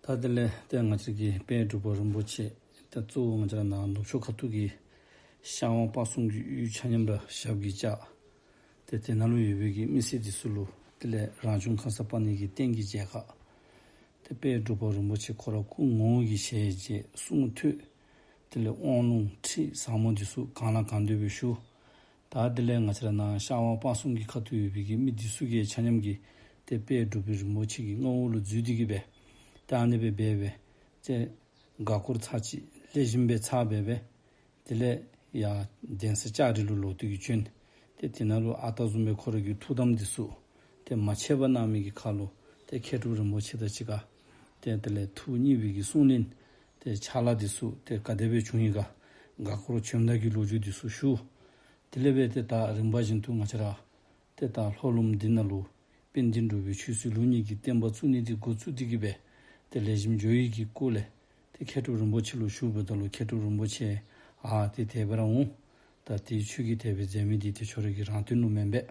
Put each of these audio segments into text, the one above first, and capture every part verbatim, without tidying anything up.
ད་དེ་ལས་ཏེ་ང་བཅས་ཀྱི་དཔལ་འབྲུག་པ་རིན་པོ་ཆེ་ཏེ་གཙོ་བོ་ང་བཅས་ར་ནཱ་ནུབ་ཕྱོགས་ཁ་ཐུག་གི་ཤར་ཝང་སྤ་གསུམ་གྱི་ཡུལ་ཆ་མཉམ་ར་ཞབས་ཀྱིས་བཅགས། ཏེ་དེ་ནང་ལུ་ཡོད་པའི་གི་མི་སེར་འདི་ཚུ་ལུ་དེ་ལས་རང་བྱུང་ཁརྶ་པཱ་ཎི་གི་རྟེན་གྱི་མཇལ་ཁ། ཏེ་དཔལ་འབྲུག་པ་རིན་པོ་ཆེ་ཁོ་ར་སྐུ་ངོ་བོ་གི་ཞལ་མཇལ་གསུང་ཐོས། དེ་ལས་དབང་ལུང་ཁྲིད་ཟབ་མོ་འདི་ཚུ་གང་ལ་གང་འདོད་སྦེ་ཞུ། ད་དེ་ལས་ང་བཅས་ར་ནཱ་ཤར་ཝང་སྤ་གསུམ་གྱི་ཁ་ཐུག་ཡོད་པའི་གི་མི་འདི་ཚུ་གིས་ཆ་མཉམ་གྱིས་ཏེ་དཔལ་འབྲུག་པ་རིན་པོ་ཆེ་གི་མངའ་འོག་ལུ་འཛུལ་ཏེ་གི་སྦེ་ཏེ་ཨ་ནི་སྦེ་འབད་སྦེ་ཏེ་འགག་སྐོར་ཚར་གཅིག་ལེགས་ཤོམ་སྦེ་ཚར་སྦེ་སྦེ་དེ་ལས་ཡར་གདན་ས་ལྕགས་རི་ལུ་ལོག་སྟེ་གི་བྱོན། ཏེ་དེ་ནང་ལུ་ཨ་རྟག་བཟུམ་སྦེ་ཁོ་ར་གི་ཐུགས་དམ་འདི་ཚུ་ཏེ་མ་ཆད་པར་གནང་མི་གི་ཁར་ལུ་ཏེ་མཁས་གྲུབ་རིན་པོ་ཆེ་དང་གཅིག་ཁར་ཏེ་དེ་ལས་ཐུགས་མཉེས་པའི་གི་གསུང་གླེང་། ཏེ་ཕྱག་ལཱ་འདི་ཚུ་ཏེ་ག་དེ་སྦེ་བྱུང་ཡི་ག། འགག་སྐོར་བྱོནམ་ད་གི་ལོ་རྒྱུས་འདི་ཚུ་ཞུ། དེ་ལས་སྦེ་ཏེ་ད་རིམ་པ་བཞིན་དུ་ང་བཅས་ར་ཏེ་ད་ལྷོ་ལུངམ་འདི་ནང་ལུ་དཔལ་ལྡན་འབྲུག་པའི་ཆོས་སྲིད་ལུགས་གཉིས་ཀྱི་བསྟན་པ་བཙུགས་ནི་འདི་འགོ་བཙུགས་ཏེ་གི་སྦེ་ཏེ་ལེགས་ཤོམ་འགྱོ་ཡི་གི་སྐོར་ལས་ཏེ་མཁས་གྲུབ་རིན་པོ་ཆེ་ལུ་ཞུ་འབདཝ་ད་ལུ་མཁས་གྲུབ་རིན་པོ་ཆེ་ཨ་ཏེ་དེ་སྦེ་ར་འོང་། ད་ཏེ་ཁྱོད་ཀྱིས་དེ་སྦེ་མཛད་མི་འདི་ཏེ་ཁྱོད་ར་གི་རང་དོན་ལུ་མེན་པས།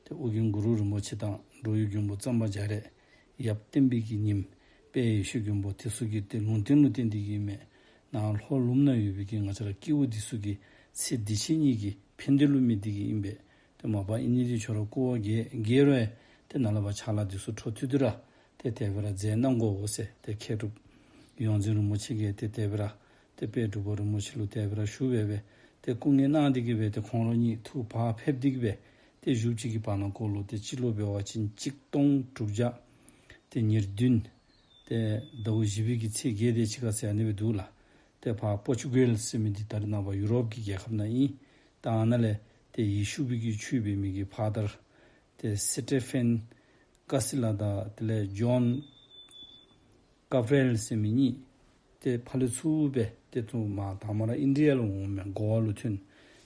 ཏེ་ཨོ་རྒྱན་གུ་རུ་རིན་པོ་ཆེ་དང་འགྲོ་བའི་མགོན་པོ་གཙང་པ་རྒྱ་རས། ཡབ་བསྟན་པའི་གི་ཉིམ་དཔལ་ཡེ་ཤེས་མགོན་པོ་དེ་ཚུ་གི་ཏེ་ལུང་བསྟན་ལུ་བརྟེན་ཏེ་གི་མས། ནཱ་ལྷོ་ལུངམ་ནང་ཡོད་པའི་གི་ང་བཅས་ར་སྐྱེ་བོ་འདི་ཚུ་གི་ཚེ་འདི་ཕྱི་གཉིས་ཀྱི་ཕན་བདེ་ལུ་དམིགས་ཏེ་གི་ཨིན་པས། ཏེ་མ་པ་ཨིན་ནི་འདི་ཁྱོད་ར་སྐུ་བ་རྒྱལ་རྒྱལ་རུང་ཡང་ཏེ་ནཱ་ལས་ཕར་ཕྱག་ལཱ་འདི་ཚུ་འཕྲོ་མཐུད་དེ་ར་ཏེ་དེ་སྦེ་ར་མཛད་གནང་དགོ་འོང་ཟེར་ཏེ་མཁས་གྲུབ་ཡོངས་འཛིན་རིན་པོ་ཆེ་གིས་ཏེ་དེ་སྦེ་ར་ཏེ་དཔལ་འབྲུག་པ་རིན་པོ་ཆེ་ལུ་དེ་སྦེ་ར་ཞུ་སྦེ་སྦེ་ཏེ་སྐུ་ངལ་གནང་སྟེ་གི་སྦེ་ཏེ་ཁོང་ར་གཉིས་ཐུགས་བག་ཕེབས་ཏེ་གི་སྦེ་ཏེ་བཞུགས་ཅིག་གི་བར་ན་ཁོ་ལུ་ཏེ་སྤྱི་ལོ་འབད་བ་ཅིན་གཅིག་སྟོང་དྲུག་བརྒྱ་ཏེ་ཉེར་བདུན་ཏེ་ཟླཝ་བཞི་པའི་གི་ཚེས་བརྒྱད་དེ་ཅིག་ཁར་ཟེར་ཨ་ནི་སྦེ་འདུག་ལགས། ཏེ་ཕར་པོར་ཅུ་གལ་ཟེར་མི་འདི་ད་རེས་ནངས་པ་ཡུ་རོབ་ཀྱི་རྒྱལ་ཁབ་ནང་ཨིན། ད་ཨ་ནཱ་ལས་ཏེ་ཡེ་ཤུ་པའི་གི་ཆོས་འབད་མི་གི་ཕ་དར་ཏེ་སི་ཊེ་ཕེན་ཀ་སི་ལ་དང་དེ་ལས་ཇོན་ཀབ་རེལ་ཟེར་མི་གཉིས་ཏེ་ཕར་ལས་ཚུར་སྦེ་ཏེ་ཚུར་མར་དང་མ་ར་ཨིན་ཌི་ཡ་ལུ་འོང་མས། གོ་ཝ་ལུ་ཐོན།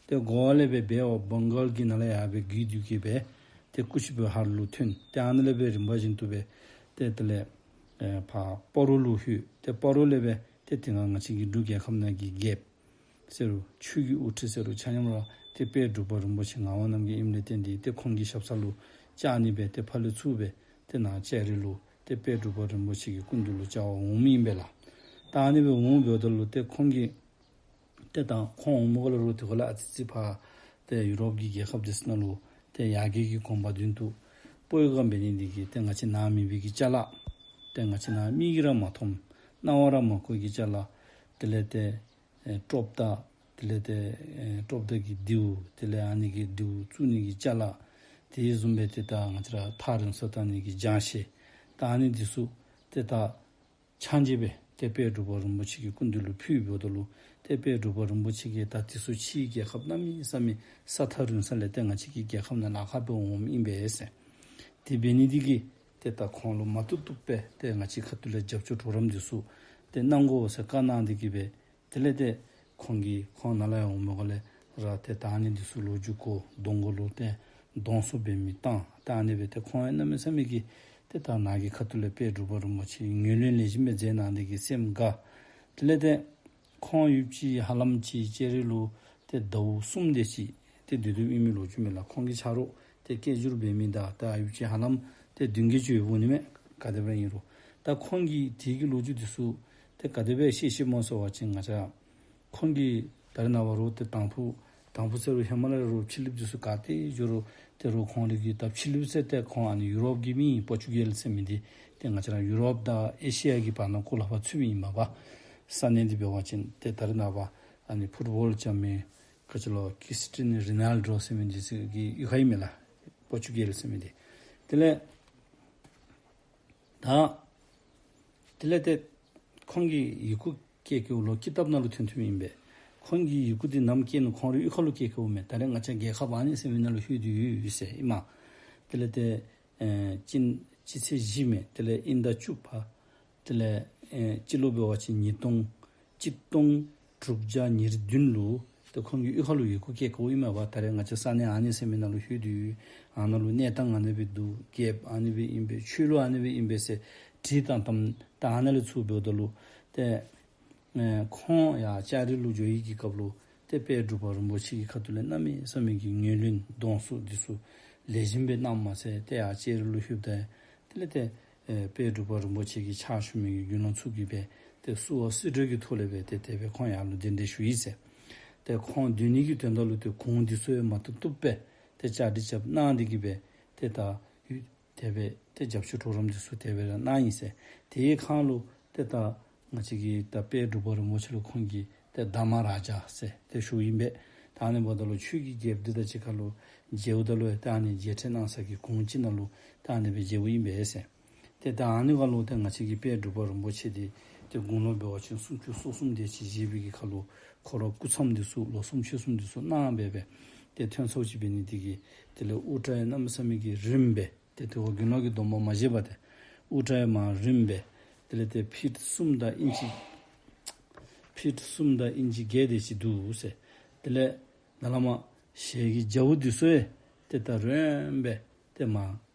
ཏེ་གོ་ཝ་ལས་སྦེ་བེ་ཨོཕ་བེང་གཱལ་གྱི་ནང་ལས་ཡར་སྦེ་བརྒྱུད་དེ་གི་སྦེ་ཏེ་ཀུཆ་བི་ཧར་ལུ་ཐོན། ཏེ་ཨ་ནཱ་ལས་སྦེ་རིམ་པ་བཞིན་དུ་སྦེ་ཏེ་དེ་ལས་ཨེ་ཕར་སྤ་རོ་ལུ་ལྷོད། ཏེ་སྤ་རོ་ལས་སྦེ་ཏེ་དེ་སྒང་ང་བཅས་ཀྱི་འབྲུག་རྒྱལ་ཁབ་ནང་གི་རྒྱལཔོ་ཟེར་རུང་ཆོས་ཀྱི་དབུ་ཁྲིད་ཟེར་རུང་ཆ་མཉམ་ར་ཏེ་དཔལ་འབྲུག་པ་རིན་པོ་ཆེ་ངག་དབང་རྣམ་རྒྱལ་ཨིནམ་ལས་བརྟེན་ཏེ་ཏེ་ཁོང་གི་ཞབས་ས་ལུ་བཅར་ནི་སྦེ་ཏེ་ཕར་ལས་ཚུར་སྦེ་ཏེ་ནཱ་ལྕགས་རི་ལུ་ཏེ་དཔལ་འབྲུག་པ་རིན་པོ་ཆེ་གི་སྐུ་མདུན་ལུ་བཅར་བར་འོངམ་ཨིན་པས་ལགས། ད་ཨ་ནི་སྦེ་འོང་འབདཝ་ད་ལུ་ཏེ་ཁོང་གིས་ཏེ་ད་ཁོང་འོངམ་ག་ལས་རོགས་ཏེ་ག་ལས་ཨ་ཙི་ཅིག་ཕར་ཏེ་ཡུ་རོབ་ཀྱི་རྒྱལ་ཁབ་འདི་ཚུ་ནང་ལུ་ཏེ་ཡར་རྒྱས་ཀྱི་གོམ་པ་མདུན་དུ་སྤོ་བའི་སྒང་འབད་ནི་འདི་གིས་ཏེ་ང་བཅས་ནཱ་མེད་པའི་གི་ཅ་ལ་ཏེ་ང་བཅས་ནཱ་མིག་གིས་ར་མ་མཐོང་རྣ་བར་ར་མ་གོ་བའི་གི་ཅ་ལ་དེ་ལས་ཏེ་ཨེ་ཀྲོབ་མདའ་དེ་ལས་ཏེ་ཨེ་ཀྲོབ་མདའ་གི་མདེའུ་དེ་ལས་ཨ་ནི་གི་མདེའུ་བཙུགས་ནི་གི་ཅ་ལ་དེ་བཟུམ་སྦེ་ཏེ་ད་ང་བཅས་ར་ཐག་རིང་སར་བཏང་ནི་གི་རྒྱང་ཤེལ་ད་ཨ་ནི་འདི་ཚུ་ཏེ་ད་ཕྱག་མཇལ་སྦེ་ཏེ་དཔལ་འབྲུག་པ་རིན་པོ་ཆེ་གི་སྐུ་མདུན་ལུ་ཕུལ་འབདཝ་ད་ལུ་ཏེ་དཔལ་འབྲུག་པ་རིན་པོ་ཆེ་གིས་ད་འདི་ཚུ་ཕྱིའི་རྒྱལ་ཁབ་གནམ་མེད་ས་མེད་ས་ཐག་རིང་ས་ལས་ཏེ་ང་བཅས་ཀྱི་རྒྱལ་ཁབ་ནང་ལཱ་ཁག་སྦེ་འོངམ་ཨིན་པས་ཟེར། དེ་འབད་ནི་འདི་གིས་ཏེ་ད་ཁོང་ལུ་མ་བཏུབ་བཏུབ་སྦེ་ཏེ་ང་བཅས་ཁ་ཐུག་ལས་རྒྱབ་སྐྱོར་གྲོགས་རམ་འདི་ཚུ་ཏེ་གནང་དགོ་ཟེར་བཀའ་གནང་སྟེ་གི་སྦེ་དེ་ལས་ཏེ་ཁོང་གིས་ཁོང་ནཱ་ལས་ཡར་འོངམ་ག་ལས་ར་ཏེ་ད་ཨ་ནི་འདི་ཚུ་ལོ་རྒྱུས་གོ་གདོང་གོ་ལུ་ཏེ་གདོང་བསུ་འབད་མི་བཏང་། ད་ཨ་ནི་སྦེ་ཏེ་ཁོང་ཡང་གནམ་མེད་ས་མེད་ཀྱི་ཏེ་ད་ནཱ་གི་ཁ་ཐུག་ལས་དཔལ་འབྲུག་པ་རིན་པོ་ཆེ་ངོས་ལེན་ལེགས་ཤོམ་སྦེ་མཛད་གནང་སྟེ་གི་སེམས་དགའ། དེ་ལས་ཏེ་ཁོང་ཡུདཔ་ཅིག་ཧ་ལམ་ཅིག་ལྕགས་རི་ལུ་ཏེ་ཟླཝ་གསུམ་དེ་ཅིག་ཏེ་སྡོད་སྡོདཔ་ཨིན་མི་ལོ་རྒྱུས་མས་ལགས། ཁོང་གི་ཆ་རོགས་ཏེ་སྐད་སྒྱུར་འབད་མི་དང་ད་ཡུདཔ་ཅིག་ཧ་ལམ་ཏེ་བདུན་བརྒྱད་ཅིག་ཡོདཔ་འོང་ནི་མས། ག་དེ་སྦེ་ཨིན་རུང་ད་ཁོང་གིས་དེ་གི་ལོ་རྒྱུས་འདི་ཚུ་ཏེ་ག་དེ་སྦེ་ཤེས་ཤེསཔ་སྨོ་ཟེར་བ་ཅིན་ང་བཅས་ཁོང་གིས་ད་རེས་ནངས་པ་རོགས་ཏེ་དང་ཕུ་དང་ཕུ་ཟེར་རུང་ཧེ་མ་ལས་རོགས་ཕྱི་གླིངཔ་འདི་ཚུ་ག་ཏེ་འགྱོ་རུང་ཏེ་རོགས་ཁོང་རའི་གི་ད་ཕྱི་གླིངཔ་ཟེར་ཏེ་ཁོང་ཨ་ནི་ཡུ་རོབ་ཀྱི་མི་པོར་ཅུ་གལ་ཟེར་མི་འདི་ཏེ་ང་བཅས་ར་ཡུ་རོབ་དང་ཨེ་ཤི་ཡ་གི་བར་ན་ཁོ་ལས་ཕར་ཚུད་མི་ཨིན་མས་པ། ས་གནས་འདི་འབད་བ་ཅིན་ཏེ་ད་རེས་ནངས་པ་ཨ་ནི་ཕུཊ་བཱོལ་རྐྱབ་མི་ག་ཅི་ལོ་ཀིརིས་ཊི་ཡ་ནོ་རོ་ནཱལ་ཌོ་ཟེར་མི་འདི་ཚུ་གི་གཡུས་ཁ་ཨིན་མས་ལགས། པོར་ཅུ་གལ་ཟེར་མི་འདི། དེ་ལས་ད་དེ་ལས་ཏེ་ཁོང་གིས་ཡི་གུ་བཀོད་བཀོདཔ་ལུ་ཀི་དེབ་ནང་ལུ་ཐོན་ཐོནམ་ཨིན་པས། ཁོང་གིས་ཡི་གུ་འདི་ནམ་བཀོད་ནུག། ཁོང་རའི་གཡུས་ཁ་ལུ་བཀོད་བཀོདཔ་མས། ད་རེས་ང་བཅས་རྒྱལ་ཁབ་ཨ་ནི་ཟེར་མི་ནང་ལུ་ལྷོད་དེ་ཡོད་ཟེར་ཨིན་མས། དེ་ལས་ཏེ་ཨེ་སྤྱི་སྤྱི་ཚེས་བཞི་མས། དེ་ལས་དབྱིན་ཟླ་བཅུ་པ། དེ་ལས་ཨེ་སྤྱི་ལོ་འབད་བ་ཅིན་ཉིས་སྟོང་གཅིག་སྟོང་དྲུག་བརྒྱ་ཉེར་བདུན་ལུ་ཏེ་ཁོང་གི་གཡུས་ཁ་ལུ་ཡི་གུ་བཀོད་བཀོདཔ་ཨིན་མས་པ། ད་རེས་ང་བཅས་ས་གནས་ཨ་ནི་ཟེར་མི་ནང་ལུ་ལྷོད་དེ་ཡོད། ཨ་ནཱ་ལུ་གནས་སྟངས་ཨ་ནི་སྦེ་འདུག། རྒྱལཔོ་ཨ་ནི་སྦེ་ཨིན་པས། ཆོས་ལུགས་ཨ་ནི་སྦེ་ཨིན་པས་ཟེར་བྲིས་བཏང་བཏངམ་ད་ཨ་ནཱ་ལས་ཚུར་འབདཝ་ད་ལུ་ཏེ་ཨེ་ཁོང་ཡར་ལྕགས་རི་ལུ་འགྱོ་ཡི་གི་སྐབས་ལུ་ཏེ་དཔལ་འབྲུག་པ་རིན་པོ་ཆེ་གི་ཁ་ཐུག་ལས་གནམ་མེད་ས་མེད་ཀྱི་ངོས་ལེན་གདོང་བསུ་འདི་ཚུ་ལེགས་ཤོམ་སྦེ་གནངམ་མ་ཚད་ཏེ་ཡར་ལྕགས་རི་ལུ་ལྷོདཔ་ད་དེ་ལས་ཏེ་ ཨེ་དཔལ་འབྲུག་པ་རིན་པོ་ཆེ་གི་ཕྱག་ཞུ་མི་གི་དགེ་སློང་ཚུ་གིས་སྦེ་ཏེ་བསུ་བ་སེར་སྦྲེང་གི་ཐོག་ལས་སྦེ་ཏེ་དེ་སྦེ་ཁོང་ཡར་ལུ་གདན་འདྲེན་ཞུ་ཡི་ཟེར། ཏེ་ཁོང་སྡོད་ནི་གི་དོན་དག་ལུ་ཏེ་གུར་འདི་ཚུ་ཡང་མ་བཏུབ་བཏུབ་སྦེ་ཏེ་བཅའ་སྒྲིག་རྐྱབ་གནང་སྟེ་གིས་སྦེ་ཏེ་ད་དེ་སྦེ་ཏེ་རྒྱབ་སྐྱོར་གྲོགས་རམ་འདི་ཚུ་དེ་སྦེ་ར་གནང་ཡི་ཟེར། དེའི་ཁར་ལུ་ཏེ་ད་ང་བཅས་ཀྱི་ད་དཔལ་འབྲུག་པ་རིན་པོ་ཆེ་ལུ་ཁོང་གིས་ཏེ་དྷརྨ་རཱ་ཛ་ཟེར་ཏེ་ཞུཝ་ཨིན་པས། ད་ཨ་ནི་འབདཝ་ད་ལུ་ཆོས་ཀྱི་རྒྱལཔོ་འདི་དང་གཅིག་ཁར་ལུ་མཇལཝ་ད་ལུ་ད་ཨ་ནི་མཇལ་འཕྲད་གནང་ས་གི་གུར་ཅིག་ནང་ལུ་ད་ཨ་ནི་སྦེ་མཇལཝ་ཨིན་པས་ཟེར། ཏེ་ད་ཨ་ནི་ཁར་ལུ་ཏེ་ང་བཅས་ཀྱི་དཔལ་འབྲུག་པ་རིན་པོ་ཆེ་འདི་ཏེ་དགུང་ལོ་འབད་བ་ཅིན་སུམ་ཅུ་སོ་གསུམ་དེ་ཅིག་བཞེས་པའི་གི་ཁར་ལུ་ཁོ་ར་སྐུ་མཚམས་འདི་ཚུ་ལོ་གསུམ་ཕྱོགས་གསུམ་འདི་ཚུ་གནང་སྦེ་སྦེ་ཏེ་ཐོན་ཚརཝ་ཅིག་འབད་ནི་འདི་གིས་དེ་ལས་དབུ་སྐྲ་ཡང་གནམ་མེད་ས་མེད་ཀྱི་རིངམོ་སྦེ་ཏེ་དེ་བ་དགེ་སློང་གི་སྡོམ་པ་མ་བཞེས་པར་ཏེ་དབུ་སྐྲ་ཡང་མར་རིངམོ་སྦེ་དེ་ལས་ཏེ་ཕིཊ་གསུམ་དང་ཨིན་ཅི་ཕིཊ་གསུམ་དང་ཨིན་ཅི་བརྒྱད་དེ་ཅིག་འདུག་ཟེར། དེ་ལས་ནཱ་ལས་མར་ཞལ་གྱི་རྒྱ་བོ་འདི་ཚུ་ཡང་ཏེ་ད་རིངམོ་སྦེ་ཏེ་མར་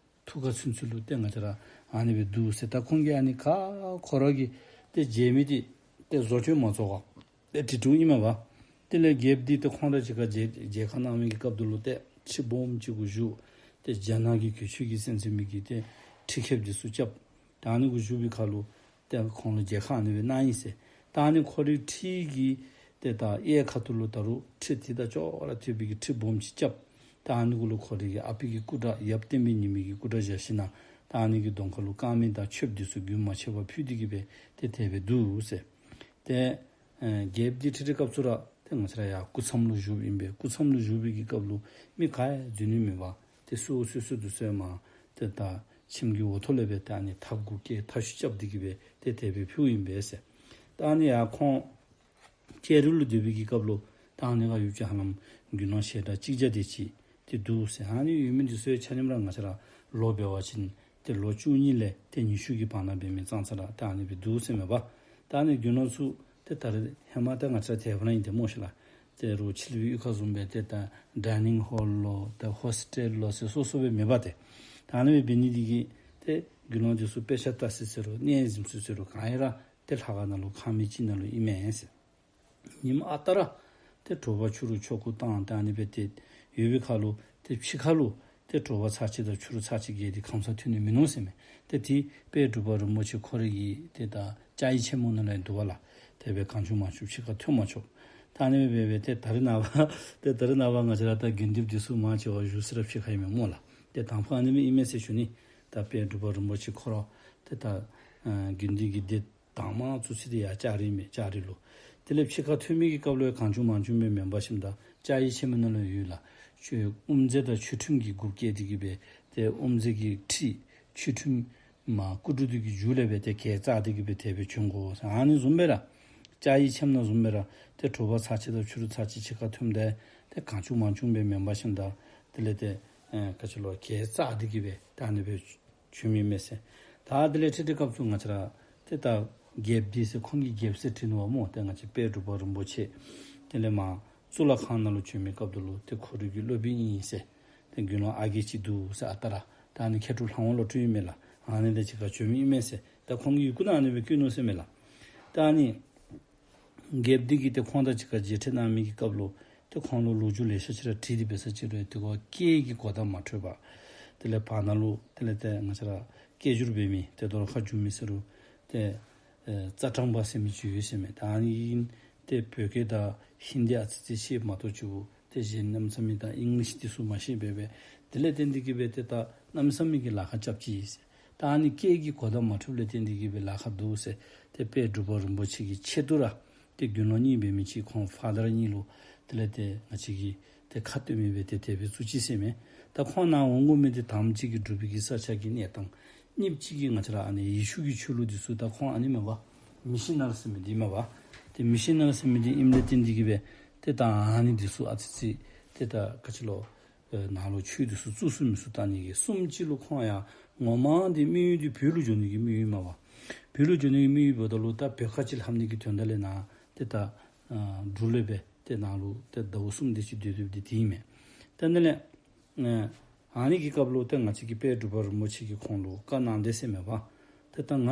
ཐུགས་ཁ་ཚུན་ཚོད་ལུ་ཏེ་ང་བཅས་ར་ཨ་ནི་སྦེ་འདུག་ཟེར། ད་ཁོང་གིས་ཨ་ནི་ཁ་ཁོ་ར་གིས་ཏེ་མཇལ་མི་འདི་ཏེ་བཟོ་བཅོས་མ་བཟོ་བར་ཏེ་བྲིས་བྲིསཝ་ཨིན་མས་པ། དེ་ལས་རྒྱལཔོ་འདི་ཏེ་ཁོང་དང་གཅིག་ཁར་མཇལ་མཇལ་ཁ་གནང་མི་གི་སྐབས་དེ་ལུ་ཏེ་ཁྲི་སྦོམ་ཅིག་གུ་བཞུགས། ཏེ་རྒྱ་ནག་གི་གོས་ཆེན་གྱིས་གསལ་མཛད་མི་གི་ཏེ་ཁྲི་ཁེབས་འདི་ཚུ་རྐྱབ། ད་ཨ་ནི་གུ་བཞུགས་པའི་ཁར་ལུ་ཏེ་ཁོང་ལུ་མཇལ་ཁ་ཨ་ནི་སྦེ་གནང་ཡི་ཟེར། ད་ཨ་ནི་ཁོ་རའི་ཁྲི་གི་ཏེ་ད་གཡས་ཁ་ཐུག་ལུ་ད་རུང་ཁྲི་དེ་དང་ཅོག་ར་འཐད་པའི་གི་ཁྲི་སྦོམ་ཅིག་རྐྱབ། ད་ཨ་ནི་གུ་ལུ་ཁོ་རའི་གི་ཨ་པའི་གི་སྐུ་འདྲ་ཡབ་བསྟན་པའི་ཉི་མའི་གི་སྐུ་འདྲ་བཞག་ཞིནམ་ད་ཨ་ནི་གི་གདོང་ཁ་ལུ་དཀར་མེ་དང་མཆོདཔ་འདི་ཚུ་རྒྱུན་མ་ཆད་པར་ཕུལ་ཏེ་གིས་སྦེ་ཏེ་དེ་སྦེ་འདུག་ཟེར། ཏེ་ཨེ་རྒྱལཔོ་འདི་ཁྲིད་ཁྲིད་སྐབས་སུ་ར་ཏེ་ང་བཅས་ར་ཡར་སྐུ་མཚམས་ལུ་བཞུགསཔ་ཨིན་པས། སྐུ་མཚམས་ལུ་བཞུགས་པའི་གི་སྐབས་ལུ་མི་ག་ཡང་འཛུལ་ནི་མེད་པར་ཏེ་བསུ་བ་སེར་སྦྲེང་འདི་ཚུ་ཡང་མར་ཏེ་ད་ཁྱིམ་གྱི་འོག་ཐོག་ལས་སྦེ་ཏེ་ཨ་ནི་ཐགཔ་གུ་བཀལ་ཐག་ཆོད་རྐྱབ་སྟེ་གིས་སྦེ་ཏེ་དེ་སྦེ་ཕུལཝ་ཨིན་པས་ཟེར། ད་ཨ་ནི་ཡར་ཁོང་ལྕགས་རི་ལུ་སྡོད་པའི་གི་སྐབས་ལུ་ད་ཨ་ནི་ཁར་ཡོད་ཅི་ཧ་ལམ་དགེ་སློང་ཞལ་གྲངས་གཅིག་བརྒྱ་དེ་ཅིག་ཏེ་འདུག་ཟེར། ཨ་ནི་ཡོད་མི་འདི་ཚུ་ཡང་ཆ་མཉམ་ར་ང་བཅས་ར་ལོ་འབད་བ་ཅིན་ཏེ་ལོ་བཅུ་གཉིས་ལས་ཏེ་ཉི་ཤུ་གི་བར་ན་འབད་མི་ཙང་ཙ་ར་ཏེ་ཨ་ནི་སྦེ་འདུག་ཟེར་མས་པ། ད་ཨ་ནི་དགེ་སློང་ཚུ་ཏེ་ད་རེས་ཧེ་མ་ཏེ་ང་བཅས་ར་དེ་སྦེ་ར་ཨིན་ཏེ་སྨོ་ཤེས་ལགས། ཏེ་རོགས་ཕྱི་གླིང་པའི་གཡུས་ཁ་བཟུམ་སྦེ་ཏེ་ད་ཌའི་ནིང་ཧོལ་ལོ་ཏེ་ཧོསི་ཊེལ་ལོ་ཟེར་སོ་སོ་སྦེ་མེད་པ་ཏེ། ད་ཨ་ནི་སྦེ་འབད་ནི་འདི་གིས་ཏེ་དགེ་སློང་འདི་ཚུ་དཔེ་ཆ་ལྟ་ས་ཟེར་རུང་གནས་གཟིམ་ས་ཟེར་རུང་ག་ཡ་ར་ཏེ་ལྷ་ཁང་ནང་ལུ་ཁང་མིག་ཅིག་ནང་ལུ་ཨིན་མས་ཟེར། ཉིནམ་ཨ་རྟག་ར་ཏེ་དྲོ་པ་ཕྱི་རུ་ཆོ་ག་བཏང་སྟེ་ཨ་ནི་སྦེ་ཏེ་ཡོད་པའི་ཁར་ལུ་ཏེ་ཕྱི་ཁར་ལུ་ཏེ་དྲོ་པ་ཚར་གཅིག་དང་ཕྱི་རུ་ཚར་གཅིག་བརྒལ་ཏེ་ཁམས་སངས་ཐོན་ནི་མིན་ནུག་ཟེར་མས། ཏེ་དེ་དཔལ་འབྲུག་པ་རིན་པོ་ཆེ་ཁོ་རའི་གི་ཏེ་ད་བཅའ་ཡིག་ཆེན་མོ་ནང་ལས་འདུག་པ་ལགས། དེ་སྦེ་གང་བྱུང་མང་བྱུང་ཕྱི་ཁར་ཐོན་མ་ཆོག། ད་ཨ་ནི་སྦེ་འབད་སྦེ་ཏེ་ད་རེས་ནངས་པ་ཏེ་ད་རེས་ནངས་པ་ང་བཅས་ར་ད་དགེ་འདུན་འདི་ཚུ་མང་ཆེ་བ་བཞུགས་ས་ར་ཕྱི་ཁར་ཨིན་མས་སྨོ་ལགས། ཏེ་དང་ཕུ་ཨ་ནི་སྦེ་ཨིན་མས་ཟེར་ཞུ་ནི། ད་དཔལ་འབྲུག་པ་རིན་པོ་ཆེ་ཁོ་ར་ཏེ་ད་ཨ་དགེ་འདུན་གྱི་སྡེ་དང་པ་བཙུགས་ས་འདི་ཡར་ལྕགས་རི་མས། ལྕགས་རི་ལུ། དེ་ལས་ཕྱི་ཁར་ཐོན་མི་གི་སྐབས་ལུ་ཡང་གང་བྱུང་མང་བྱུང་སྦེ་མེན་པར་ཞིནམ་ད་བཅའ་ཡིག་ཆེན་མོ་ནང་ལུ་ཡོད་ལགས། ཆོས་དབུ་མཛད་དང་ཆོས་ཁྲིམས་ཀྱི་གུ་བཀལ་ཏེ་གིས་སྦེ་ཏེ་དབུ་མཛད་ཀྱི་ཁྲི་ཆོས་ཁྲིམས་མར་སྐུ་དྲུང་འདི་གི་མཇུག་ལས་སྦེ་ཏེ་གྱལ་བཅག་སྟེ་གིས་སྦེ་དེ་སྦེ་བྱོན་དགོ་ཟེར། ཨ་ནི་བཟུམ་སྦེ་ར་བཅའ་ཡིག་ཆེན་མོ་ནང་བཟུམ་སྦེ་ར་ཏེ་དྲོ་པ་ཚར་གཅིག་དང་ཕྱི་རུ་ཚར་གཅིག་ཕྱི་ཁར་ཐོནམ་ད་ཏེ་གང་བྱུང་མང་བྱུང་སྦེ་མེན་པར་ཞིནམ་ད་དེ་ལས་ཏེ་ཨེ་ག་ཅི་ལོ་གྱལ་བཅག་སྟེ་གིས་སྦེ་ད་ཨ་ནི་སྦེ་བྱོནམ་ཨིན་མས་ཟེར། ད་དེ་ལས་ཁྲིད་ཁྲིད་སྐབས་སུ་ང་བཅས་ར་ཏེ་ད་རྒྱལཔོ་འདི་ཟེར་ཁོང་གིས་རྒྱལཔོ་ཟེར་བྲིས་ནུག་པ་སྨོ། ཏེ་ང་བཅས་དཔལ་འབྲུག་པ་རིན་པོ་ཆེ་དེ་ལས་མར་གཙུག་ལག་ཁང་ནང་ལུ་བྱོན་མི་སྐབས་དེ་ལུ་ཏེ་ཁོ་རའི་གི་སློབ་དཔོན་ཨིན་ཟེར། ཏེ་དགེ་སློང་ཨ་རྒས་ཅིག་འདུག་ཟེར་ཨ་རྟག་ར། ད་ཨ་ནི་མཁས་གྲུབ་ལྷ་དབང་བློ་གྲོས་ཨིན་མས་ལགས། ཨ་ནི་དང་གཅིག་ཁར་བྱོནམ་ཨིན་མས་ཟེར། ད་ཁོང་གི་ཡི་གུ་ནང་ཨ་ནི་སྦེ་བཀོད་ནུག་ཟེར་མས་ལགས། ད་ཨ་ནི་རྒྱལཔོ་འདི་གིས་ཏེ་ཁོང་དང་གཅིག་ཁར་མཇལ་འཕྲད་གནང་མི་གི་སྐབས་ལུ་ཏེ་ཁོང་ལུ་ལོ་རྒྱུས་ལེ་ཤ་ཅིག་ར་དྲིས་ཏེ་འབད་ས་ཅིག་རུང་ཏེ་ཁོ་སྐད་ཀྱི་གོ་བརྡ་མ་འཕྲོད་པར་དེ་ལས་བར་ན་ལུ་དེ་ལས་ཏེ་ང་བཅས་ར་སྐད་སྒྱུར་འབད་མི་ཏེ་དོ་རུང་ཁ་སྒྱུར་མི་ཟེར་རུང་ཏེ་ཨེ་རྩ་དྲང་པ་ཟེར་མི་ཅིག་ཡོད་ཟེར་མས། ད་ཨ་ནི་ཨིན་ཏེ་བོད་སྐད་དང་ཧིན་དི་ཨ་ཙི་ཙི་ཤེས་མ་གཏོགས་ཅིག་པོ་ཏེ་གཞན་གནམ་མེད་ས་མེད་ད་ཨིང་ལིཤ་འདི་ཚུ་མ་ཤེས་པར་སྦེ་དེ་ལས་བརྟེན་ཏེ་གིས་སྦེ་ཏེ་ད་གནམ་མེད་ས་མེད་ཀྱི་ལཱ་ཁག་རྐྱབ་ཅི་ཟེར། ད་ཨ་ནི་སྐད་ཀྱི་གོ་བརྡ་མ་འཕྲོདཔ་ལས་བརྟེན་ཏེ་གིས་སྦེ་ལཱ་ཁག་འདུག་ཟེར། ཏེ་དཔལ་འབྲུག་པ་རིན་པོ་ཆེ་གི་ཆེད་དུ་ར་ཏེ་དགེ་སློང་གཉིས་འབད་མི་ཅིག་ཁོང་ཕ་དར་གཉིས་ལུ་དེ་ལས་ཏེ་ང་བཅས་ཀྱིས་ཏེ་ཁ་བཏོན་མི་སྦེ་ཏེ་དེ་སྦེ་བཙུགས་ཅི་ཟེར་མས། ད་ཁོང་ནཱ་འོང་དགོ་མི་འདི་དང་པ་ཅིག་གིས་འབྲུག་པའི་གི་ས་ཆ་གི་གནས་སྟངས། གཉིས་པ་ཅིག་གིས་ང་བཅས་ར་ཨ་ནི་ཡེ་ཤུ་གི་ཆོས་ལུགས་འདི་ཚུ་ད་ཁོང་ཨ་ནི་མས་པ། མི་ཤི་ནཱ་རི་ཟེར་མི་འདི་མས་པ། ཏེ་མི་ཤི་ནཱ་རི་ཟེར་མི་འདི་ཨིནམ་ལས་བརྟེན་ཏེ་གིས་སྦེ་ཏེ་ད་ཨ་ནི་འདི་ཚུ་ཨ་ཙི་ཙི་ཏེ་ད་ག་ཅི་ལོ་ཨེ་ནཱ་ལུ་ཆོས་འདི་ཚུ་བཙུགས་ཚུགས་མི་ཚུགས་བལྟ་ནི་གི། གསུམ་པ་ཅིག་ལུ་ཁོང་ཡང་ངོ་མ་འདི་དམིགས་ཡུལ་འདི་བོད་ལུ་འགྱོ་ནི་གི་དམིགས་ཡུལ་མས་པ། བོད་ལུ་འགྱོ་ནི་གི་དམིགས་ཡུལ་འབདཝ་ད་ལུ་ད་བོད་ཁ་ཅིག་ལྷབ་ནི་གི་དོན་དག་ལས་ནཱ་ཏེ་ད་ཨ་འབྲུག་ལུ་སྦེ་ཏེ་ནཱ་ལུ་ཏེ་ཟླཝ་གསུམ་དེ་ཅིག་སྡོད་སྡོདཔ་འདི་དེ་ཨིན་མས། ཏེ་ནཱ་ལས་ཨ་ཨ་ནི་གི་སྐབས་ལུ་ཏེ་ང་བཅས་ཀྱི་དཔལ་འབྲུག་པ་རིན་པོ་ཆེ་གིས་ཁོང་ལུ་བཀའ་གནང་དེས་ཟེར་མས་པ། ཏེ་ད་ང་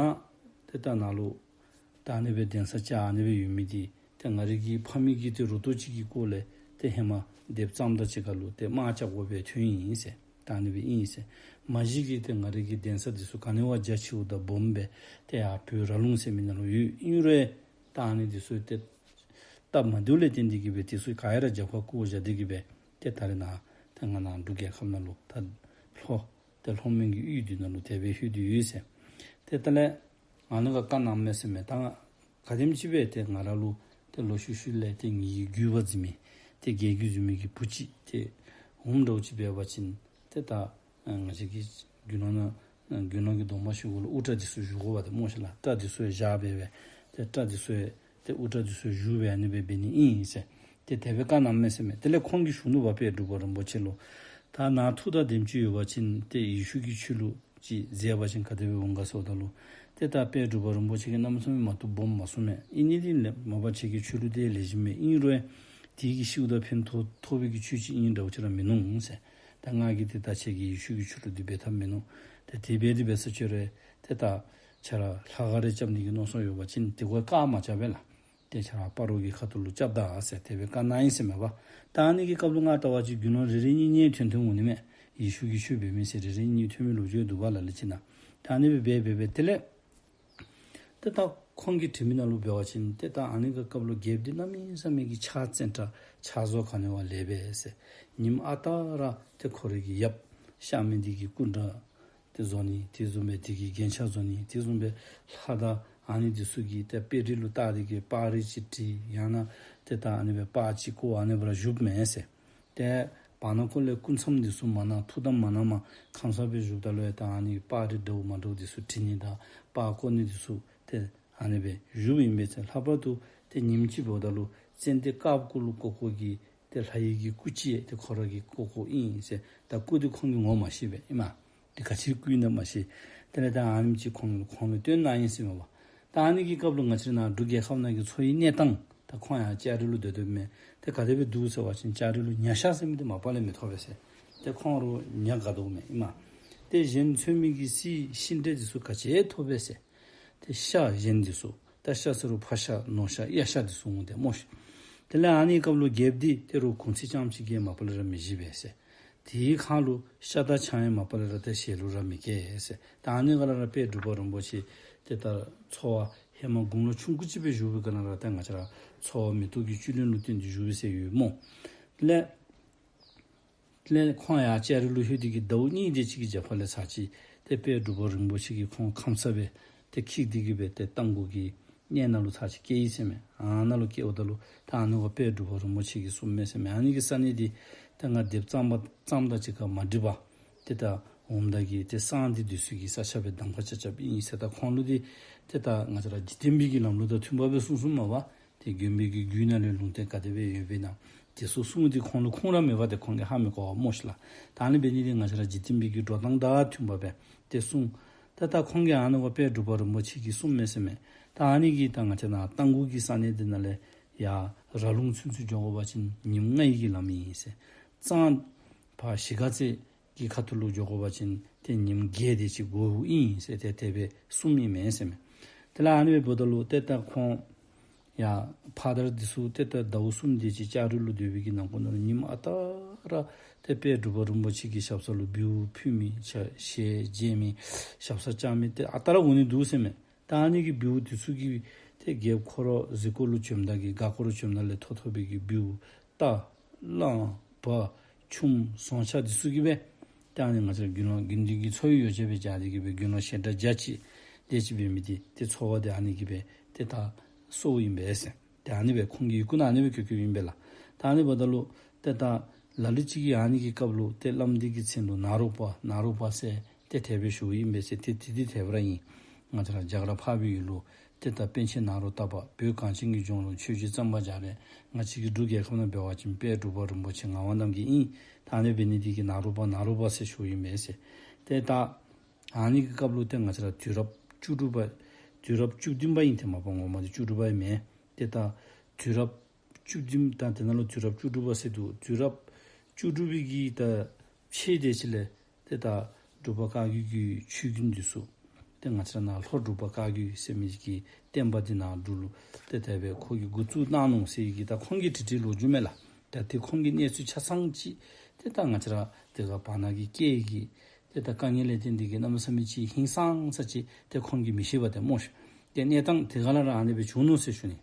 ཏེ་ད་ནཱ་ལུ་ད་ཨ་ནི་སྦེ་གདན་ས་བཅགས་ཨ་ནི་སྦེ་ཡོད་མི་འདི་ཏེ་ང་རའི་གི་ཕ་མེས་ཀྱི་ཏེ་རུ་ཏོ་ཅིག་གི་སྐོར་ལས་ཏེ་ཧེ་མ་སྡེཔ་གཙང་པ་དང་གཅིག་ཁར་ལུ་ཏེ་དམག་རྐྱབ་དགོ་པའི་ཐོན་ཡི་ཟེར། ད་ཨ་ནི་སྦེ་ཨིན་ཟེར། མ་གཞི་གི་ཏེ་ང་རའི་གི་གདན་ས་འདི་ཚུ་ག་ནི་བ་རྒྱ་ཆེཝ་དང་སྦོམ་སྦེ་ཏེ་ཡར་བོད་ར་ལུང་ཟེར་མི་ནང་ལུ་ཡོད། ཨིན་རུང་ད་ཨ་ནི་འདི་ཚུ་ཏེ་སྟབས་མ་བདེཝ་ལས་བརྟེན་ཏེ་གིས་སྦེ་འདི་ཚུ་ག་ར་རྒྱབ་ཁར་བཀོ་བཞག་སྟེ་གིས་སྦེ་ཏེ་ད་རེས་ནཱ་ཏེ་ང་ནཱ་འབྲུག་རྒྱལ་ཁབ་ནང་ལུ་ད་ལྷོ་ཏེ་ལྷོ་མོན་གྱི་ཡུལ་འདི་ནང་ལུ་དེ་སྦེ་ལྷོད་དེ་ཡོད་ཟེར། ཏེ་དེ་ལས་ཨ་ནི་ཁར་བཀའ་གནངམ་མས་ཟེར་མས། ད་ག་དེམ་ཅིག་སྦེ་ཏེ་ང་ར་ལུ་ཏེ་ལོག་ཤུལ་ཤུལ་ལས་ཏེ་ངེ་གི་བརྒྱུད་པ་འཛིན་མི་ཏེ་རྒྱལ་བརྒྱུད་འཛིན་མི་གི་བུ་ཅིག་ཏེ་འོངམ་འདྲཝ་ཅིག་འབད་བ་ཅིན་ཏེ་ད་ང་བཅས་ཀྱི་དགེ་སློང་ནང་དགེ་སློང་གི་སྡོམ་པ་ཞུ་དགོཔ་ལུ་དབུ་སྐྲ་འདི་ཚུ་བཞུགས་དགོཔ་འདི་སྨོ་ཤེས་ལགས། སྐྲ་འདི་ཚུ་ཡང་བཞར་སྦེ་སྦེ་ཏེ་སྐྲ་འདི་ཚུ་ཡང་ཏེ་དབུ་སྐྲ་འདི་ཚུ་བཞུགས་སྦེ་ཨ་ནི་སྦེ་འབད་ནི་ཨིན་ཟེར། ཏེ་དེ་སྦེ་བཀའ་གནངམ་མས་ཟེར་མས། དེ་ལས་ཁོང་གིས་ཞུ་ནུག་པ་དཔལ་འབྲུག་པ་རིན་པོ་ཆེ་ལུ། ད་ནཱ་ཐུགས་དང་དེམ་ཅིག་ཡོད་པ་ཅིན་ཏེ་ཡེ་ཤུ་གི་ཆོས་ལུགས་ཅིག་མཛད་པ་ཅིན་ག་དེ་སྦེ་འོང་ག་ཟེརཝ་ད་ལུ། ཏེ་ད་དཔལ་འབྲུག་པ་རིན་པོ་ཆེ་གིས་གནམ་མེད་ས་མེད་མ་བཏུབ་སྦོམ་མ་གསུངས་མས། ཨིན་ནི་འདི་ལས་མ་པ་ཁྱེད་ཀྱི་ཆོས་ལུགས་འདི་ལེགས་ཤོམ་མས། ཨིན་རུང་དེ་གིས་ཤིཝ་ད་ཕན་ཐོགས་ཐོགས་པའི་གི་ཆོས་ཅིག་ཨིན་འདྲཝ་ཅིག་ར་མིན་ནུག་ཟེར། ད་ང་གིས་ཏེ་ད་ཁྱེད་ཀྱི་ཡེ་ཤུ་གི་ཆོས་ལུགས་འདི་འབད་ཐབས་མིན་ནུག། ཏེ་དེ་སྦེ་འདི་འབད་ས་ཅིག་རུང་ཏེ་ད་ཁྱེད་ར་ལྷ་ཁང་རེ་རྐྱབ་ནི་གི་མནོ་བསམ་ཡོད་པ་ཅིན་དེ་གུ་བཀག་མ་རྐྱབ་པས་ལགས། ཏེ་ཁྱེད་ར་སྤ་རོ་གི་ཁ་ཐུག་ལུ་རྐྱབ་ད་ཟེར་དེ་སྦེ་བཀའ་གནང་ཡི་ཟེར་མས་པ། ད་ཨ་ནི་གི་སྐབས་ལུ་ང་ལྟ་བ་ཅིན་དགེ་སློང་རེ་རེ་གཉིས་གཉིས་ཐོན་ཐོན་འོང་ནི་མས། ཡེ་ཤུ་གི་ཆོས་འབད་མི་ཟེར་རེ་རེ་གཉིས་ཐོན་མི་ལོ་རྒྱུས་འདུག་པ་ལ་ལུ་ཅིག་ནང་། ད་ཨ་ནི་སྦེ་འབད་འབད་འབད་དེ་ལས་ཏེ་ད་ཁོང་གིས་བྲིས་མི་ནང་ལུ་འབད་བ་ཅིན་ཏེ་ད་ཨ་ནི་གི་སྐབས་ལུ་རྒྱལཔོ་འདི་གནམ་མེད་ས་མེད་ཀྱི་ཕྱག་བཙན་དྲག་ཕྱག་བཟོ་ག་ནི་བ་ལེགས་པས་ཟེར། ཉིནམ་ཨ་རྟག་ར་ཏེ་ཁོ་རའི་གི་ཡབ་གཤགས་མི་འདི་གི་སྐུ་འདྲ་ཏེ་བཟོ་ནི་དེ་བཟུམ་སྦེ་དེ་གི་རྒྱན་ཆ་བཟོ་ནི་དེ་བཟུམ་སྦེ་ལྷ་དང་ཨ་ནི་འདི་ཚུ་གི་ཏེ་དཔེ་རིས་ལུ་བལྟ་སྟེ་གིས་པར་རིས་ཅིག་བྲིས། ཡང་ན་ཏེ་ད་ཨ་ནི་སྦེ་པར་ཅིག་བརྐོ་ཨ་ནི་སྦེ་ར་བཞུགསཔ་མས་ཟེར། ཏེ་བར་ན་ཁོ་ལས་སྐུ་མཚམས་འདི་ཚུ་མ་གནང་ཐུགས་དམ་མ་གནངམ་ཁམས་སངས་སྦེ་བཞུགསཔ་ད་ལུ་ཡང་ད་ཨ་ནི་པར་རིས་འདྲཝ་མ་འདྲཝ་འདི་ཚུ་བྲི་ནི་དང་པར་བརྐོ་ནི་འདི་ཚུ་ཏེ་ཨ་ནི་སྦེ་བཞུགསཔ་ཨིན་པས་ཟེར། ལྷག་པར་དུ་ཏེ་ཉིནམ་ཅིག་འབདཝ་ད་ལུ་ཙན་དན་དཀརཔོ་གུ་ལུ་བརྐོ་བརྐོཝ་གི་ཏེ་ལྷ་ཡི་གི་སྐུ་ཅིག་ཏེ་ཁོ་ར་གིས་བརྐོ་བརྐོཝ་ཨིན་ཟེར། ད་སྐུ་འདི་ཁོང་གིས་ངོ་མ་ཤེས་པས་ཨིན་མས། ཏེ་ག་ཅི་སྐུ་ཨིན་ན་མ་ཤེས། དེ་ལས་ད་ཨ་ནེམ་ཅིག་ཁོང་ཁོང་ལུ་སྟོན་གནང་ཡི་ཟེར་མས་པ། ད་ཨ་ནི་གི་སྐབས་ལུ་ང་བཅས་ར་ནཱ་འབྲུག་རྒྱལ་ཁབ་ནང་གི་འཚོ་བའི་གནས་སྟངས་ད་ཁོང་ཡར་ལྕགས་རི་ལུ་སྡོད་སྡོདཔ་མས། ཏེ་ག་དེ་སྦེ་འདུག་ཟེར་བ་ཅིན་ལྕགས་རི་ལུ་ཉ་ཤ་ཟེར་མི་འདི་མ་པ་ལས་མི་ཐོབ་པས་ཟེར། ཏེ་ཁོང་ར་ཉ་དགའ་དོ་མས་ཨིན་མས། ཏེ་གཞན་འཚོལ་མི་གི་སི་ཤིང་འབྲས་འདི་ཚུ་ག་ཅི་ཐོབ་པས་ཟེར། ཏེ་ཤ་གཞན་འདི་ཚུ་ད་ཤ་ཟེར་རུང་ཕག་ཤ་ནོར་ཤ་གཡག་ཤ་འདི་ཚུ་འོང་སྟེ་སྨོ་ཤེས། དེ་ལས་ཨ་ནི་སྐབས་ལུ་རྒྱལཔོ་འདི་ཏེ་རོགས་གུང་ཚིགས་རྐྱངམ་ཅིག་གིས་མ་པ་ལས་ར་མི་བཞེས་པས་ཟེར། དེའི་ཁར་ལུ་ཤ་དང་ཆང་ཡང་མ་པ་ལས་ར་ཏེ་ཞལ་ལུ་ར་མི་བཀལ་ཟེར། ད་ཨ་ནི་སྒང་ལས་ར་དཔལ་འབྲུག་པ་རིན་པོ་ཆེ་ཏེ་ད་འཚོ་བ་ཧེ་མ་དགུང་ལོ་ཆུང་ཀུ་ཅིག་སྦེ་བཞུགས་པའི་སྒང་ལས་ར་ད་ང་བཅས་ར་འཚོ་བ་མེ་ཏོག་གི་བཅུད་ལེན་ལུ་བརྟེན་ཏེ་བཞུགས་པས་ཟེར་ཡོད་སྨོ། དེ་ལས་དེ་ལས་ཁོང་ཡར་ལྕགས་རི་ལུ་ལྷོད་དེ་གིས་ཟླཝ་གཉིས་དེ་ཅིག་གི་རྒྱབ་ཁ་ལས་ཚར་ཅིག་ཏེ་དཔལ་འབྲུག་པ་རིན་པོ་ཆེ་གིས་ཁོང་ཁམས་སངས་སྦེ་ཏེ་འཁྱིད་དེ་གིས་སྦེ་ཏེ་རྟ་མགོ་གི་གནས་ནང་ལུ་ཚར་ཅིག་བསྐྱལ་ཡི་ཟེར་མས། ཨ་ནཱ་ལུ་བསྐྱལཝ་ད་ལུ་ད་ཨ་ནི་གུ་དཔལ་འབྲུག་པ་རིན་པོ་ཆེ་གིས་གསུངམ་མས་ཟེར་མས། ཨ་ནི་གི་ས་གནས་འདི་ཏེ་ང་སྡེབ་གཙང་པ་གཙང་དང་གཅིག་ཁར་མ་འགྲིག་པར་ཏེ་ད་འོངམ་ད་གི་ཏེ་སང་འདི་འདི་ཚུ་གི་ས་ཆ་སྦེ་གདམ་ཁ་རྐྱབ་རྐྱབ་ཨིན་ཟེར། ད་ཁོང་ལུ་འདི་ཏེ་ད་ང་བཅས་ར་འཇིག་རྟེན་པའི་གི་ལམ་ལུགས་དང་མཐུན་པ་སྦེ་གསུངས་གསུངསམ་མས་པ། ཏེ་མགོན་པོའི་གི་རྒྱུད་ནང་ལས་ལུང་བསྟན་ག་དེ་སྦེ་ཡོད་པའི་ནང་དེ་ཚུ་གསུངས་ཏེ་ཁོང་ལུ་ཁུངས་ར་མེད་པ་ཏེ་ཁོང་གིས་ཧ་མི་གོ་བ་སྨོ་ཤེས་ལགས། ད་ཨ་ནི་འབད་ནི་འདི་ང་བཅས་ར་འཇིག་རྟེན་པའི་གི་འགྲོ་སྟངས་དང་མཐུན་པ་སྦེ་ཏེ་གསུངས། ད་ད་ཁོང་གིས་ཨ་ནི་གུ་དཔལ་འབྲུག་པ་རིན་པོ་ཆེ་གིས་གསུངམ་མས་ཟེར་མས། ད་ཨ་ནི་གིས་ད་ང་བཅས་ནཱ་རྟ་མགོ་གི་ས་གནས་འདི་ནང་ལས་ཡར་ར་ལུང་ཚུན་ཚོད་འགྱོ་དགོ་པ་ཅིན་ཉིནམ་ལྔ་ཡི་གི་ལམ་ཨིན་ཟེར། གཙང་ཕར་གཞིས་ཀ་རྩེ་གི་ཁ་ཐུག་ལུ་འགྱོ་དགོ་པ་ཅིན་ཏེ་ཉིནམ་བརྒྱད་དེ་ཅིག་འགོརཝ་ཨིན་ཟེར་ཏེ་དེ་སྦེ་གསུངམ་ཨིན་མས་ཟེར་མས། དེ་ལས་ཨ་ནི་སྦེ་འབདཝ་ད་ལུ་ཏེ་ད་ཁོང་ཡར་ཕ་དར་འདི་ཚུ་ཏེ་ད་ཟླཝ་གསུམ་དེ་ཅིག་ལྕགས་རི་ལུ་སྡོད་པའི་གི་ནང་འཁོད་ནང་ལུ་ཉིནམ་ཨ་རྟག་ར་ཏེ་དཔལ་འབྲུག་པ་རིན་པོ་ཆེ་གི་ཞབས་ས་ལུ་འབུལཝ་ཕུལ་མི་ཆ་ཞལ་མཇལ་མི་ཞབས་ས་བཅར་མི་ཏེ་ཨ་རྟག་ར་འོང་ནི་འདུག་ཟེར་མས། ད་ཨ་ནི་གི་འབུལཝ་འདི་ཚུ་གིས་ཏེ་རྒྱལཔོ་ཁོ་ར་གཟིགས་སྐོར་ལུ་བྱོནམ་ད་གི་ག་ཁོ་ར་བྱོནམ་ད་ལས་ཐོབ་ཐོབ་པའི་གི་འབུལཝ་རྟ་གླང་བ་ཆུམ་ཟོང་ཆ་འདི་ཚུ་གིས་སྦེ་ཏེ་ཨ་ནི་ང་བཅས་ར་དགེ་སློང་དགེ་འདུན་གྱི་འཚོ་བའི་ཡོ་བྱད་སྦེ་བྱ་སྟེ་གིས་སྦེ་དགེ་སློང་ཞལ་གྲངས་བརྒྱ་ཅིག་དེ་ཅིག་འབད་མི་འདི་ཏེ་འཚོ་བ་འདི་ཨ་ནི་གིས་སྦེ་ཏེ་ད་གསོཝ་ཨིན་པས་ཟེར། ཏེ་ཨ་ནི་སྦེ་ཁོང་གི་ཡི་གུ་ནང་ཨ་ནི་སྦེ་བཀོད་བཀོདཔ་ཨིན་པས་ལགས། ད་ཨ་ནི་འབདཝ་ད་ལུ་ཏེ་ད་ལ་ལུ་ཅིག་གིས་ཨ་ནི་གི་སྐབས་ལུ་ཏེ་བླམ་འདི་གི་མཚན་ལུ་ནཱ་རོ་པ་ནཱ་རོ་པ་ཟེར་ཏེ་དེ་སྦེ་ཞུཝ་ཨིན་པས་ཟེར། ཏེ་དེ་འདི་དེ་སྦེ་ར་ཨིན། ང་བཅས་ར་རྒྱ་གར་འཕགས་པའི་ཡུལ་ལུ་ཏེ་ད་པཎ་ཆེན་ནཱ་རོ་ཏ་པ་བོད་གངས་ཅན་གྱི་ལྗོངས་ལུ་ཆོས་རྗེ་གཙང་པ་རྒྱ་རས། ང་བཅས་ཀྱི་འབྲུག་རྒྱལ་ཁབ་ནང་འབད་བ་ཅིན་དཔལ་འབྲུག་པ་རིན་པོ་ཆེ་ངག་དབང་རྣམ་རྒྱལ་ཨིན། ད་ཨ་ནི་འབད་ནི་འདི་གིས་ནཱ་རོ་པ་ནཱ་རོ་པ་ཟེར་ཞུཝ་ཨིན་པས་ཟེར། ཏེ་ད་ཨ་ནི་གི་སྐབས་ལུ་ཏེ་ང་བཅས་ར་དུས་རབས་བཅུ་དྲུག་པ་དུས་རབས་བཅུ་བདུན་པ་ཨིན། ཏེ་མ་པ་ངོ་མ་འདི་བཅུ་དྲུག་པ་ཨིན་མས། ཏེ་ད་དུས་རབས་བཅུ་བདུན་དང་དེ་ནང་ལུ་དུས་རབས་བཅུ་དྲུག་པ་ཟེར་འདུག། དུས་རབས་བཅུ་དྲུག་པའི་གི་ད་ཕྱེད་དེ་ཅིག་ལས་ཏེ་ད་འབྲུག་པ་བཀའ་བརྒྱུད་ཀྱི་ཆོས་རྒྱུན་འདི་ཚུ་ཏེ་ང་བཅས་ར་ནཱ་ལྷོ་འབྲུག་པ་བཀའ་བརྒྱུད་ཟེར་མི་གི་བསྟན་པ་འདི་ནཱ་འབྲུག་ལུ་ཏེ་དེ་སྦེ་ཁོ་གིས་འགོ་བཙུགས་གནང་ནུག་ཟེར་གི་ད་ཁོང་གིས་བྲིས་བྲིས་ལོ་རྒྱུས་མས་ལགས། ད་ཏེ་ཁོང་གི་གནས་ཚུལ་ཆ་ཚང་ཅིག་ཏེ་ད་ང་བཅས་ར་དེ་ག་བར་ན་གི་སྐད་ཀྱི་ ཏེ་ད་དཀའ་ངལ་ལས་བརྟེན་ཏེ་གིས་གནམ་མེད་ས་མེད་ཅིག་ཧིང་སངས་ས་ཅིག་ཏེ་ཁོང་གིས་མི་ཤེས་པས་ཏེ་སྨོ་ཤ། ཏེ་གནས་སྟངས་དེ་ག་ལས་ར་ཨ་ནི་སྦེ་བྱུང་ནུག་ཟེར་ཞུ་ནི།